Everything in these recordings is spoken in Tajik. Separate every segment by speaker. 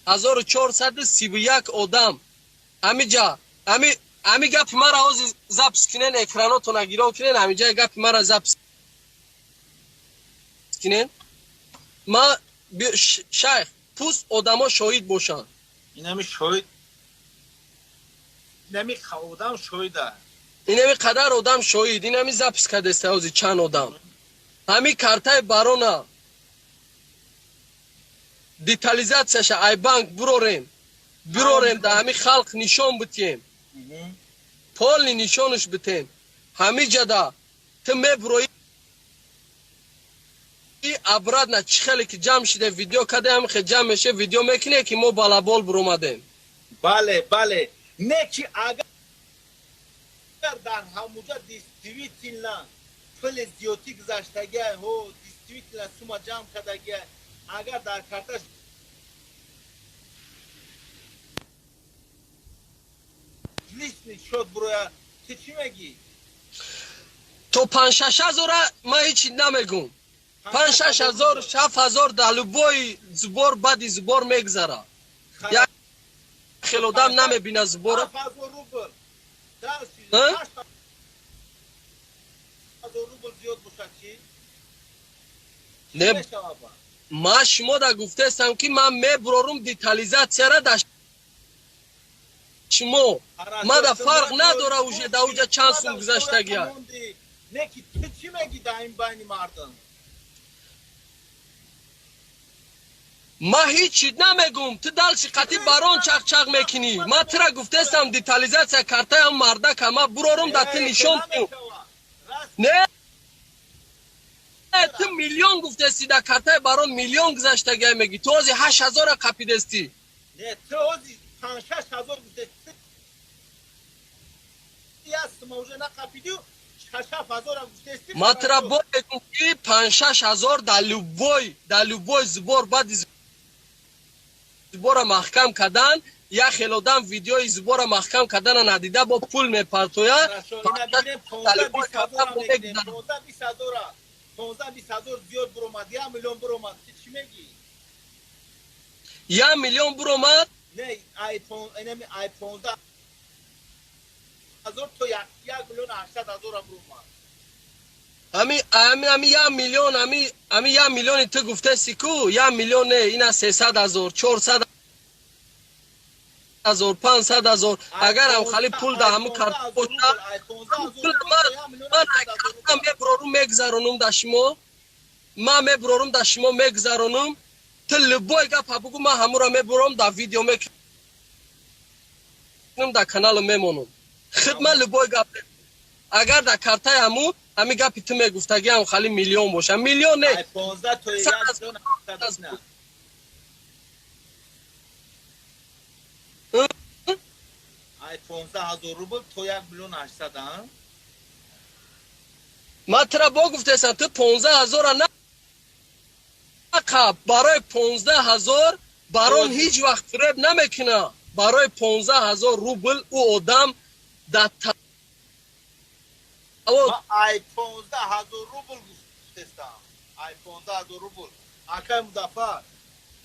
Speaker 1: 1431 одам. Ҳамиҷа ами гапи мара ҳозир запись кунен, экранотона гирон кунен, ҳамиҷа гапи мара запись кунен. Ма шайх, пуст одамо шоҳид бошанд.
Speaker 2: Инами шоҳид, инами одам шоҳида.
Speaker 1: Инами қадар одам шоҳид, инами запись кардеста ҳозир чанд одам. Ҳами картаи барона детализатсияша ай банк бурорем, бирорем, да ҳами халқ нишон битем. Полный нишонаш битем. Ҳамиҷада ту мебурои обратно чӣ хеле ки ҷамъ шида видео каде, ҳами хе ҷамъ меше, видео мекунем, ки мо балабол буромадем.
Speaker 2: Бале, бале. Не ки агар дар ҳамуҷа действительно пули зиёдтӣ гузаштагиай, ҳо, действительно сума ҷамъ кардагиай, агар дар карташ личный счёт буроя, ту чӣ мегӣ?
Speaker 1: То 5-6 ҳазора ман ҳеҷ намегум. 5-6 ҳазор, 7 ҳазор дар любой сбор, баъди сбор мегзара. Як хел одам намебина сбора.
Speaker 2: 7 ҳазор рубл. 8 ҳазор рубл зиёд бошад, чӣ?
Speaker 1: Не, ман шумо да гуфтаестам, ки ман мебурорум детализатсияра да шумо. Мада фарқ надора, уже да уҷа чанд сум гузаштагия.
Speaker 2: Не ки ту чӣ мегӣ дар ин байни мардум?
Speaker 1: Ман ҳеҷ чиз намегум. Ту дальше қати барон чақчақ мекунӣ. Ман тура гуфтаестам, детализатсия картаям мардака ман бурорум, да ту нишон. Не, ту миллион гуфтести, да картаи барон миллион гузаштагия мегӣ. Ту ҳозир 8 ҳазора қапидестӣ.
Speaker 2: Не, ту ҳозир 5-6 ҳазор гуфтести, ястма уже нақапидию 6-7 ҳазора гуфтести.
Speaker 1: Ман тура бо мегум, ки 5-6 ҳазор дар любой сбор, баъди сбора маҳкам кардан, як хел одам видеои сбора маҳкам кардана надида бо пул мепартоя.
Speaker 2: 15-20 ҳазора, 15-20 ҳазор зиёд буромад, 1 миллион буромад, ту чӣ мегӣ?
Speaker 1: 1 миллион буромад?
Speaker 2: Не, ай 15 ҳазор то 1 миллион 800 ҳазора буромад.
Speaker 1: Ами 1 миллион, ами 1 миллиони ту гуфтаси ку, 1 миллион не, ина 300 ҳазор, 400 ҳазор, 500 ҳазор. Агар ам хали пул да ҳаму карта боша, ман картам мебурорум, мегзаронум да шумо. Ман мебурорум, да шумо мегзаронум. Ту любой гапа бугу, ман ҳамура мебурорум, да видео мекунам, да каналам мемонум. Худ ман любой гап, агар да картаи ҳаму ҳами гапи ту мегуфтагиам хали миллион боша, миллион не.
Speaker 2: 15 то 1 миллион 800. Ай 15 ҳазор рубл то 1 миллион 800, а?
Speaker 1: Ман тура бо гуфтаестам, ту 15 ҳазора нақаб. Барои 15 ҳазор барон ҳеҷ вақт фиреб намекуна. Барои 15 ҳазор рубл ӯ одам да
Speaker 2: Ай 15 ҳазор рубл гуфтестам, ай 15 ҳазор рубл. Акай Музаффар,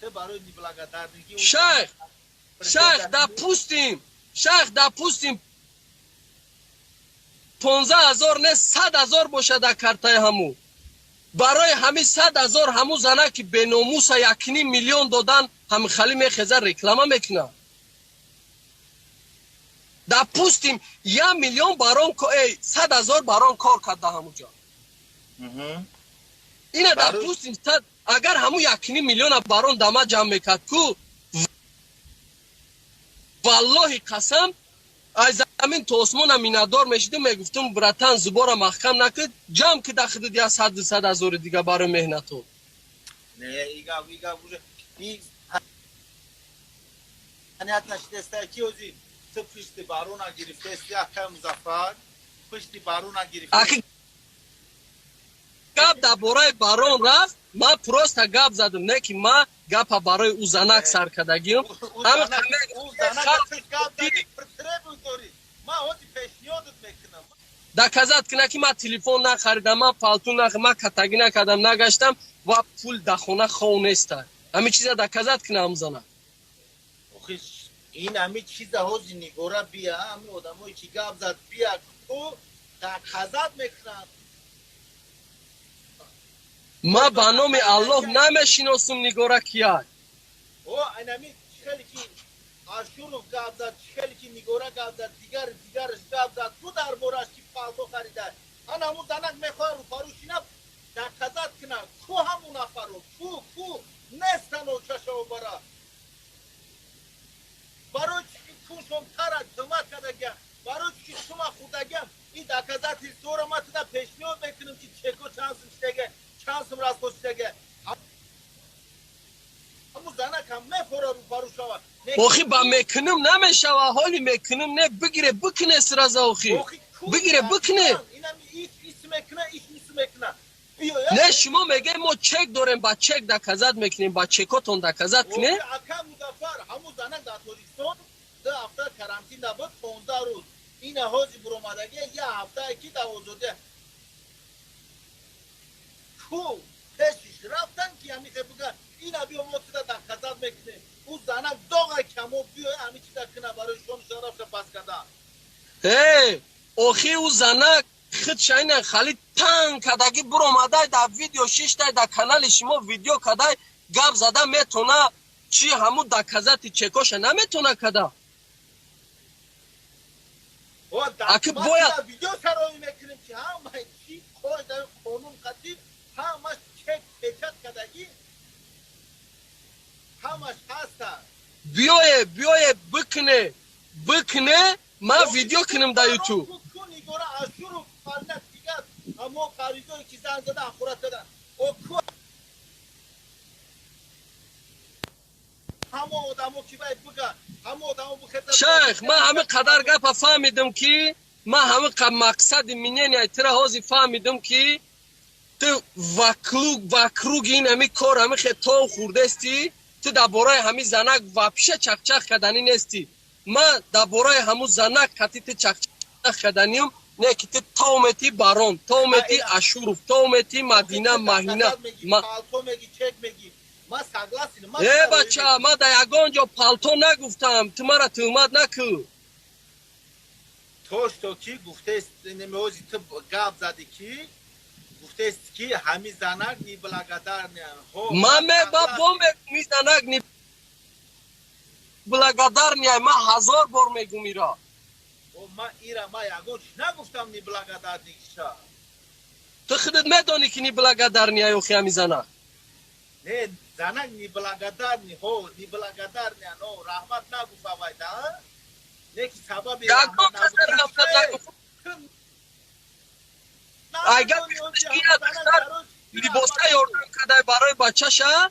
Speaker 2: ту барои неблагодарныйги.
Speaker 1: Шайх, шайх, допустим, шайх, допустим, 15 ҳазор не, 100 ҳазор бошад дар картаи ҳаму, барои ҳами 100 ҳазор ҳаму зана ки беномуса 1,5 миллион додан, ҳами хали мехеза, реклама мекунад. Допустим, 1 миллион барон, 100 ҳазор барон кор карда ҳамуҷо. Ина, допустим, агар ҳаму 1,5 миллиона барон дама ҷамъ мекард ку, валлоҳи қасам, аз замин то осмона миннатдор мешидим. Мегуфтум: «Братан, сбора маҳкам накард, ҷамъ ки дахидид я сад сад ҳазори дига барои меҳнату».
Speaker 2: Не, ига уже и понятно шидеста, ки ози ту пишти барона гирифтести, акай Музаффар, пишти барона гирифти.
Speaker 1: Аки гап дар бораи барон рафт, ман просто гап задам, не ки ман гапа барои ӯ занак сар кардагиам.
Speaker 2: Ӯ занак гап задӣ, требуй дорӣ, ман ҳози пешниҳодат мекунам.
Speaker 1: Доказать кина, ки ман телефон нахаридам, ман палту ман катагӣ накардам, нагаштам ва пул дар хона хов неста. Ҳамин чиза доказать кина ҳам занак.
Speaker 2: Охи ин ҳами чиза ҳози Нигора бия, ҳами одамое ки гап зад бия, ку доказать мекунанд.
Speaker 1: Ма ба номи Аллоҳ намешиносум Нигора кия.
Speaker 2: О, айнами хеле ки Ашуров гап зад, хеле ки Нигора гап зад, дигар дигараш гап зад, ку дар бораш ки палто харида. Ан ҳамун занак мехоҳад рӯпарӯ шина доказать кунад. Ку ҳамун нафаро? Ку, ку? Нестан очашао бара. Барои чӣ ки куншон тара туҳмат кардагиям, барои чӣ ки сума хӯрдагиям, ин доказательство ро ма туда пешниҳод мекунем, ки чеко чанд сум шидаге, чанд сум расход шидаге. Ҳамун занакам мефора рӯпарӯ шавад.
Speaker 1: Охи ба мекунум намешава, ҳоли мекунум не, бигире бикуне сразу, охи. Бигире бикуне.
Speaker 2: Инами ис мекуна, ис мис мекуна.
Speaker 1: Не, шумо мегӯед, мо чек дорем, ба чек доказать мекунем, ба чекотон доказать кунем.
Speaker 2: Ака Музаффар, ҳамун занак дар Тоҷикистон 2 ҳафта карантин буд, 15 рӯз. Ина ҳози буромадагия як ҳафтае ки дар озодия. Ку пешиш рафтан ки ҳамихе буга, ина биё, мо туда доказать мекунем. Ӯ занак доға камо биё ҳами чиза куна барои шону шарафша пас кардан.
Speaker 1: Э, охи ӯ занак худша ина хали танг кадаги буромадай, дар видео шиштай, дар канали шумо видео кадай, гап зада метона, чи ҳамун доказать и чекоша наметона када. Аки бояд
Speaker 2: видео сароӣ мекунем, ки ҳамаи чи қоида қонун қатӣ ҳамаш чек печать кардагӣ, ҳамаш ҳаста.
Speaker 1: Биёе, биёе, бикуне, бикуне, ман видео кунем дар Ютуб.
Speaker 2: Нигора Ашуров, фарнак дигар ҳамо қаризое ки занг зада ахурат кардан, о ку ҳамо одамо ки бай буга, ҳамо одамо бухеза.
Speaker 1: Шайх, ман ҳамин қадар гапа фаҳмидам, ки ман ҳамин мақсади мнения тира ҳозир фаҳмидам, ки ту вокруг и ин ҳами кор ҳами хе тов хӯрдести, ту дар бораи ҳами занак вообще чақчақ карданӣ нестӣ. Ман дар бораи ҳамун занак кати ту чақчақ карданиюм, не ки ту тов мети барон, тов мети Ашуров, тов мети Мадина, Маҳина. Э, бача, ман дар ягон ҷо палто нагуфтам, ту мара туҳмат накӯ.
Speaker 2: То ки гуфтест, немеози ту гап задӣ, ки гуфтест, ки ҳами занак неблагодарный.
Speaker 1: Ман меба бо мегум, и занак неблагодарный, ман ҳазор бор мегум ира.
Speaker 2: Ман ира, ман ягон чиз нагуфтам неблагодарный ша.
Speaker 1: Ту худат медонӣ, ки неблагодарный охи ҳами занак.
Speaker 2: Не, занак неблагодарный, ҳо, неблагодарный, но раҳмат нагуфта вайда, не ки сабаби
Speaker 1: Ягон каса раҳмат нагуфт. Агар либоса ёрдам кардай барои бачаша,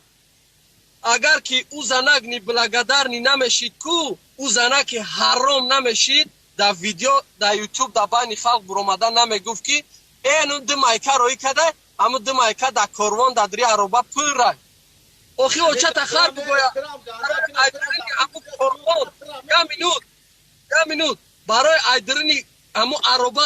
Speaker 1: агар ки ӯ занак неблагодарный намешид, ку ӯ занаки ҳаром намешид, дар видео дар Ютуб дар байни халқ буромада намегуфт, ки эну ду майка роӣ када, ҳамун ду майка дар корвон дар дри ароба пурра. Охи очата хар бугоя, ҳамун корвон, я минут, я минут, барои айдирини ҳамун ароба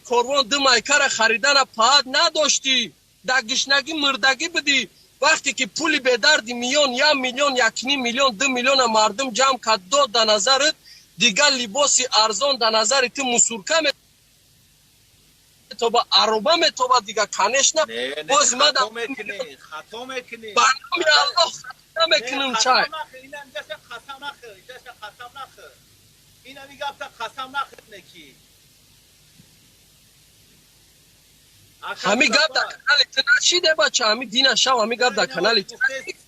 Speaker 1: корвон ду майкара харидана паат надоштӣ, дар гишнагӣ мурдагӣ будӣ. Вақте ки пули бедарди миён 1 миллион, 1.5 миллион, 2 миллиона мардум ҷамъ кард, дод, да назарат дигар либоси арзон, да назари ту мусурка метоба, ароба метоба дигар, конечно. Боз ма
Speaker 2: Хато мекунӣ.
Speaker 1: Ба номи Аллоҳ, хато намекунам, чай.
Speaker 2: Қасам нахӯр, қасам нахӯр, инами гапта қасам нахӯр, ки
Speaker 1: Ҳами гап дар канали ту нашиде, бача, ҳами дина шав, ҳами гап дар канали ту.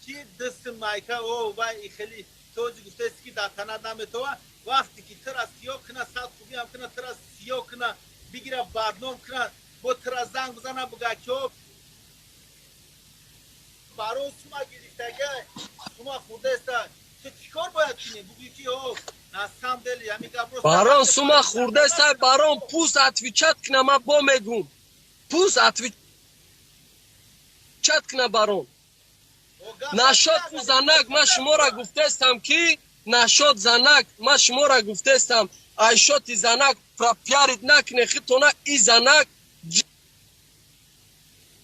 Speaker 2: Ки дастм майка о вай хеле тоҷи гуфтест, ки дар танат наметова, вақте ки тира сиё куна, сад хубиам куна, тира сиё куна, бигира бадном куна, бо тира занг бизана, буга ки о барои сума гирифтага, сума хурдеста, ту чӣ кор бояд кунӣ? Бугӯӣ, ки о на самом деле ҳами гапро
Speaker 1: Барон сума хурдеста, барон пусть отвечать куна, ман бо мегум, пусть отвечать куна барон. Нашод ку занак, ман шуморо гуфтестам, ки нашод занак, ман шуморо гуфтестам, айшоти занак пропиарить накуне хитона, и занак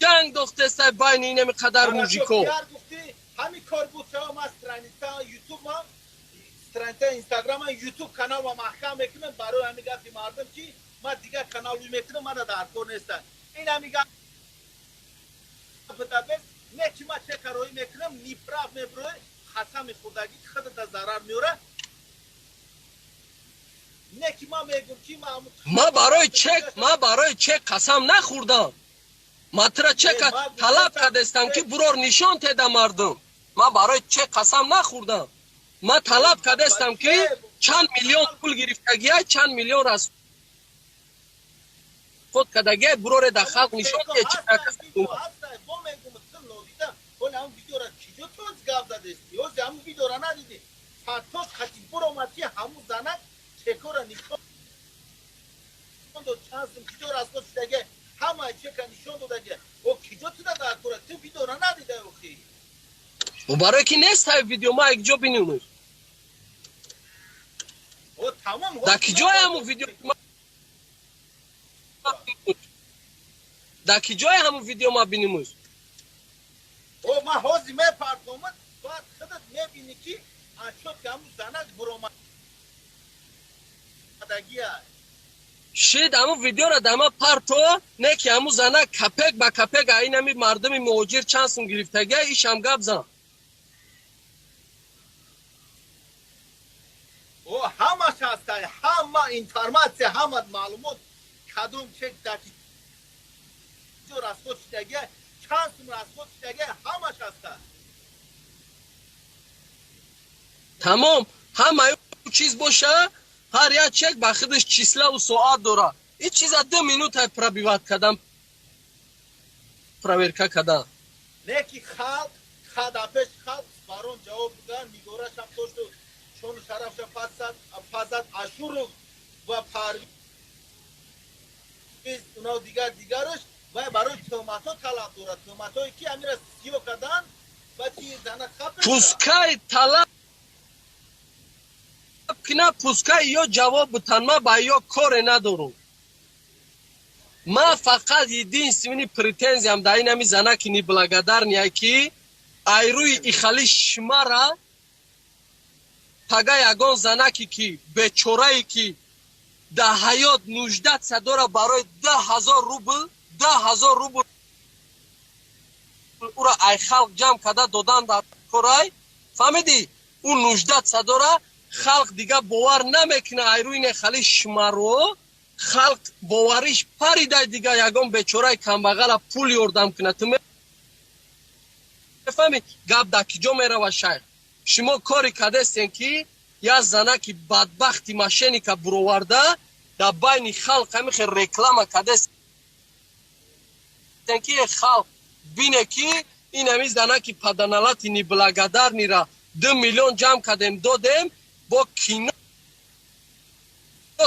Speaker 1: ҷанг дохтестай байни инами қадар мужико.
Speaker 2: Ҳами кор буд, ман. Страница YouTube ма, страница Instagram ма, YouTube канал ма маҳкам мекунам барои ҳамин гапи мардум, ки ма дигар канал рӯй мекунам, мана дар кор нестам. Ин ҳамин гап бес не ки ма чека роӣ мекунам, неправ меброи, қасами хурдагӣ худата зарар меёра. Не ки ма мегум ки
Speaker 1: ма барои чек қасам нахӯрдам. Ма тура чека талаб кардестам, ки бурор нишон теда мардум. Ма барои чек қасам нахӯрдам. Ма талаб кардестам, ки чанд миллион пул гирифтагиай, чанд миллион расход кардагиай, буроре дар халқ нишон те.
Speaker 2: Видеора киҷо тоз гап задести? Ҳози ҳамун видеора надидӣ? Фактош хати буромад, ки ҳамун занак чекора нишон дод, чанд сум киҷо расход шудаги, ҳамаи чека нишон додаги. О киҷо туда дар кора? Ту видеора надидай охи?
Speaker 1: Барое ки нест ҳай видео, ма якҷо бинемуш.
Speaker 2: Тамом.
Speaker 1: Дар киҷои ҳамун видео, дар киҷои ҳамун видео ма бинимуш?
Speaker 2: О, ма ҳози мепардомад, баъд худат мебинӣ, ки отчёт ки ҳамун занак буромадагия.
Speaker 1: Шид, ҳамун видеора дама парто, не ки ҳамун занак капек ба капек айн ҳами мардуми муҳоҷир чанд сум гирифтагия, ишам гап зан.
Speaker 2: О, ҳамаш ҳастай, ҳама информация, ҳама маълумот, кадом чек дар ҷо расход шудагия, чанд сум расход шудагия, ҳамаш ҳаста.
Speaker 1: Тамом, ҳамаи чиз боша, ҳар як чек ба худаш числаву соат дора. Ин чиза 2 минута пробивать кардан, проверка кардан.
Speaker 2: Не ки халқ хада пеш халқ барон ҷавоб будан, нигорашам тошту чону шарафша пазад Ашуров ва Парвиз, уно дигар дигараш вай барои тӯҳматҳо талаб дорад, тӯҳматҳое ки амира сиё кардан ва чи зана хапеша.
Speaker 1: Пускай талаб кина, пускай ё ҷавоб бутан, ма ба ё коре надорум. Ма фақат единственный претензиям дар ин ҳами занаки неблагодарный, ки айрӯи ихали шумара пага ягон занаки ки бечорае, ки дар ҳаёт нуждаться дора, барои 10 000 рубл, 10 000 рубл ура ай халқ ҷамъ карда додан дар корай, фаҳмидӣ? Ӯ нуждаться дора, халқ дига бовар намекуна. Айрӯи нехали шумаро халқ бовариш паридай, дига ягон бечораи камбағала пул ёрдам кунад. Ту мефаҳмӣ, гап дар киҷо мерава, шайх? Шумо коре кардестем, ки як занаки бадбахти мошенника буроварда, дар байни халқ ҳамихе реклама кардестем, ки халқ бине, ки ин ҳами занаки паданалати неблагодарный ра 2 миллион ҷамъ кардем, додем, бо кино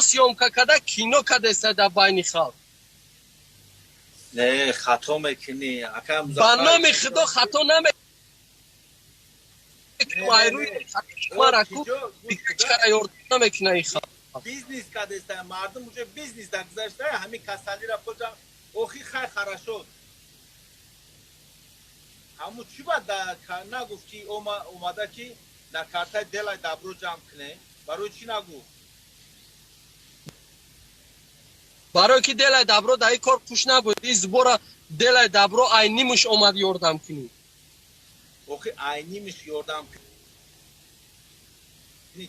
Speaker 1: съёмка карда, кино кардеста дар байни халқ.
Speaker 2: Не, хато мекунӣ, ака.
Speaker 1: Ба номи Худо, хато намекунам. Айрӯи чара ёрдам намекуна ин халқ.
Speaker 2: Бизнес кардеста мардум, уже бизнес дар гузашта ҳамин касалира пул ҷамъ. Охи, хай, хорошо, ҳамун чӣ ба нагуфт, ки омада, ки на картаи Делай добро ҷамъ кунем? Барои чӣ нагуфт?
Speaker 1: Барое ки Делай добро дар ин кор пуш набуд. Ин сбора Делай добро айнимуш омад ёрдам кунӣ.
Speaker 2: Охи, айнимиш ёрдам кунӣ,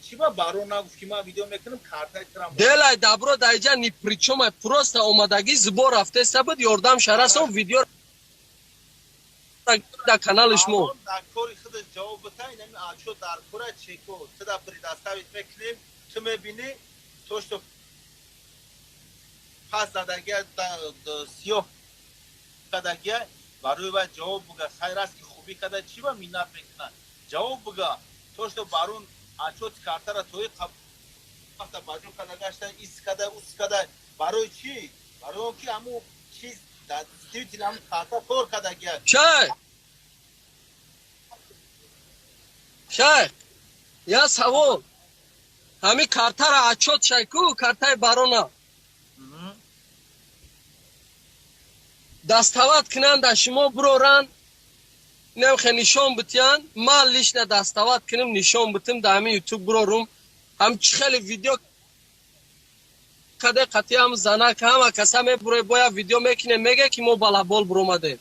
Speaker 2: чӣ ба барон нагуфт, ки ман видео мекунам, картаи трам?
Speaker 1: Делай добро дар иҷа ни при чём, просто омадагӣ сбор рафтеста буд, ёрдам шарасон, видео дар канали шумо.
Speaker 2: Дар кори худаш ҷавоб бита. Инами отчёт дар кора, чеко туда предоставить мекунем, ту мебинӣ, то что пас задагия, сиёҳ кардагия, барои вай ҷавоб буга. Хайр аст, ки хубӣ карда, чӣ ба миннат мекунад? Ҷавоб буга, то что барон отчёти картара тои вақта баҷо карда гашта, ис карда, ус карда. Барои чӣ? Барои он ки ҳамун чиз действительно ҳамун карта кор кардагия.
Speaker 1: Шайх, шайх, я савол: ҳамин картара отчёт шайку, картаи барона доставать кунанд, дар шумо бироранд. Инам хе нишон битиян, ман лично доставать кунам, нишон битим, дар ҳамин Ютуб бурорум. Ҳам чӣ хеле видео каде қатъи ҳам занак, ҳама каса мебуре, боя видео мекунем, меге ки мо балабол буромадем.